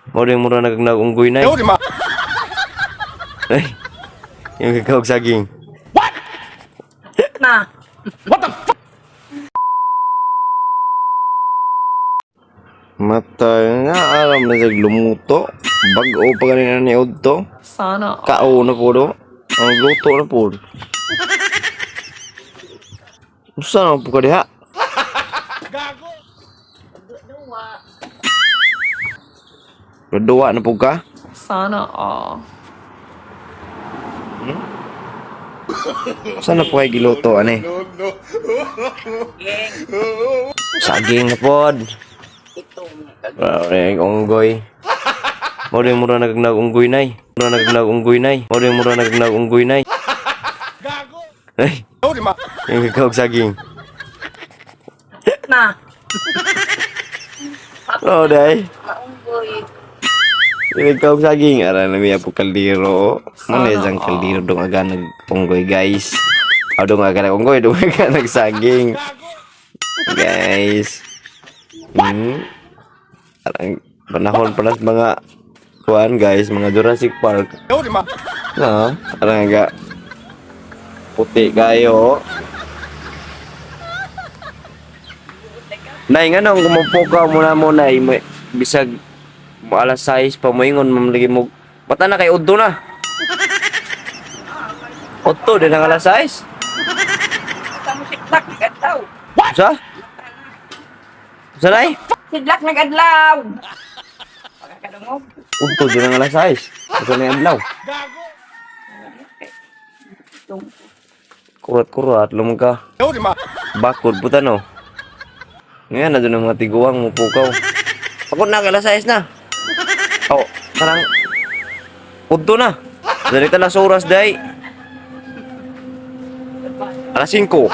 Mao rin mura nagnaunggoy na. Ay. Yung kakaog saging. Na. Matay nga alam na sa lumuto. Bag-o pa ganina ni Odto. Sana all. Kao na po do. Ang luto na po. Usa na po ka diha? Duwa na po ka? Sana all. Saan na po kayo giluto, ane? Saging na pod. Pare, unggoy. Mao rin mura nagnaunggoy nay. Mura nagnaunggoy nay. Mao rin mura nagnaunggoy nay. Ay. Yung kakaog saging. Na. Oh, day. Maunggoy. Yung kakaog saging. Ara na miya po kaldero. Ano Sana yung all. kaldero dong aga nag-unggoy, guys. Oh, dong aga nag-unggoy, dong aga nagsaging. Guys. Arang panahon pa na sa mga kuan guys, mga Jurassic Park. No, arang aga puti kayo. Nay, nga nung kumupukaw muna mo nay, bisag mo alas 6 pa mo ingon mam lagi mo. Bata na kay udto na. Udto din ang alas 6. Sa mo sidlak nag-adlaw. Sa? Sa nay? Sidlak nag-adlaw. Pagkakadungog. Udto din ang alas 6. Sa may adlaw. Kurat-kurat lumang ka. Bakod puta no. Ngayon na doon ang mga tiguang mo pukaw. Ako na, alas 6 na. Oh, parang udto na. Ganito na sa oras, day. Alas 5.